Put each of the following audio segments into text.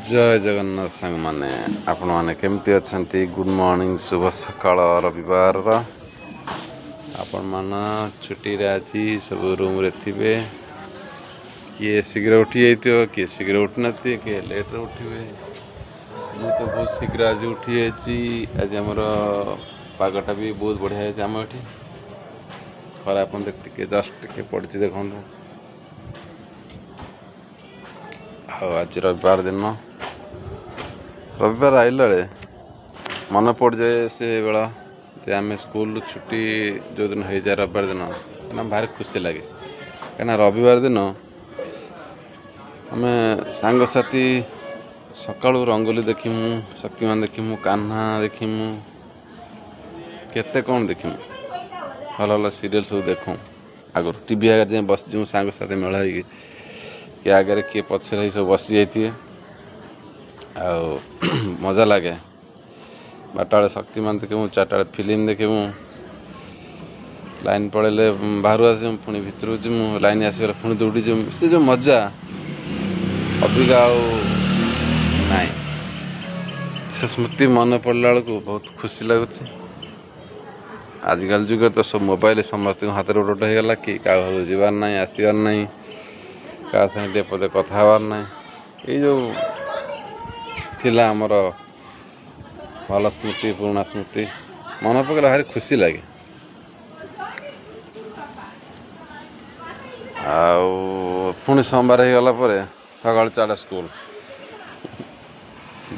ଜୟ ଜଗନ୍ନାଥ ସାଙ୍ଗମାନେ, ଆପଣମାନେ କେମିତି ଅଛନ୍ତି? ଗୁଡ଼୍ ମର୍ଣ୍ଣିଂ, ଶୁଭ ସକାଳ। ରବିବାରର ଆପଣମାନ ଛୁଟିରେ ଆଜି ସବୁ ରୁମ୍ରେ ଥିବେ। କିଏ ଶୀଘ୍ର ଉଠି ଯାଇଥିବ, କିଏ ଶୀଘ୍ର ଉଠିନଥିବେ, କିଏ ଲେଟ୍ରେ ଉଠିବେ। ମୁଁ ତ ବହୁତ ଶୀଘ୍ର ଆଜି ଉଠିଯାଇଛି। ଆଜି ଆମର ପାଗଟା ବି ବହୁତ ବଢ଼ିଆ ହେଇଛି। ଆମ ଏଠି ଖରା ଆପଣ ଟିକେ ଜଷ୍ଟ ଟିକେ ପଡ଼ିଛି, ଦେଖନ୍ତୁ। ଆଉ ଆଜି ରବିବାର ଦିନ, ରବିବାର ଆଇଲା ବେଳେ ମନେ ପଡ଼ିଯାଏ ସେ ବେଳ ଯେ ଆମେ ସ୍କୁଲରୁ ଛୁଟି ଯେଉଁଦିନ ହେଇଯାଏ ରବିବାର ଦିନ, କାହିଁକିନା ଭାରି ଖୁସି ଲାଗେ। କାହିଁକିନା ରବିବାର ଦିନ ଆମେ ସାଙ୍ଗସାଥି ସକାଳୁ ରଙ୍ଗୋଲି ଦେଖିମୁ, ଶକ୍ତିମାନ ଦେଖିମୁ, କାହ୍ନା ଦେଖିମୁ, କେତେ କ'ଣ ଦେଖିମୁ, ଭଲ ଭଲ ସିରିଏଲ୍ ସବୁ ଦେଖୁଁ। ଆଗରୁ ଟିଭି ଆଗରେ ଯାଇ ବସିଯିମୁ ସାଙ୍ଗସାଥି ମେଳ ହେଇକି, କିଏ ଆଗରେ କିଏ ପଛରେ ହେଇ ସବୁ ବସିଯାଇଥିବେ, ଆଉ ମଜା ଲାଗେ। 12ଟା ବେଳେ ଶକ୍ତିମାନ ଦେଖିମୁ, 4ଟା ବେଳେ ଫିଲ୍ମ ଦେଖିମୁ। ଲାଇନ୍ ପଳେଇଲେ ବାହାରୁ ଆସିମୁ, ପୁଣି ଭିତରକୁ ଯିମୁ, ଲାଇନ୍ ଆସିଗଲେ ପୁଣି ଦୌଡ଼ି ଯିମୁ। ସେ ଯେଉଁ ମଜା ଅବିକା ଆଉ ନାହିଁ। ସେ ସ୍ମୃତି ମନେ ପଡ଼ିଲା ବେଳକୁ ବହୁତ ଖୁସି ଲାଗୁଛି। ଆଜିକାଲି ଯୁଗରେ ତ ସବୁ ମୋବାଇଲ ସମସ୍ତଙ୍କ ହାତରେ ଗୋଟେ ଗୋଟେ ହେଇଗଲା। କି କାହା ଘରକୁ ଯିବାର ନାହିଁ, ଆସିବାର ନାହିଁ, କାହା ସାଙ୍ଗେ ଟିକେ ପଦେ କଥା ହେବାର ନାହିଁ। ଏଇ ଯେଉଁ ଥିଲା ଆମର ଭଲ ସ୍ମୃତି, ପୁରୁଣା ସ୍ମୃତି ମନେ ପକେଇଲେ ଭାରି ଖୁସି ଲାଗେ। ଆଉ ପୁଣି ସୋମବାର ହେଇଗଲା ପରେ ସକାଳୁ ଚାଲ ସ୍କୁଲ,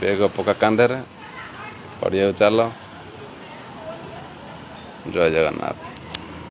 ବେଗ ପକା କାନ୍ଧରେ, ପଡ଼ିଆକୁ ଚାଲ। ଜୟ ଜଗନ୍ନାଥ।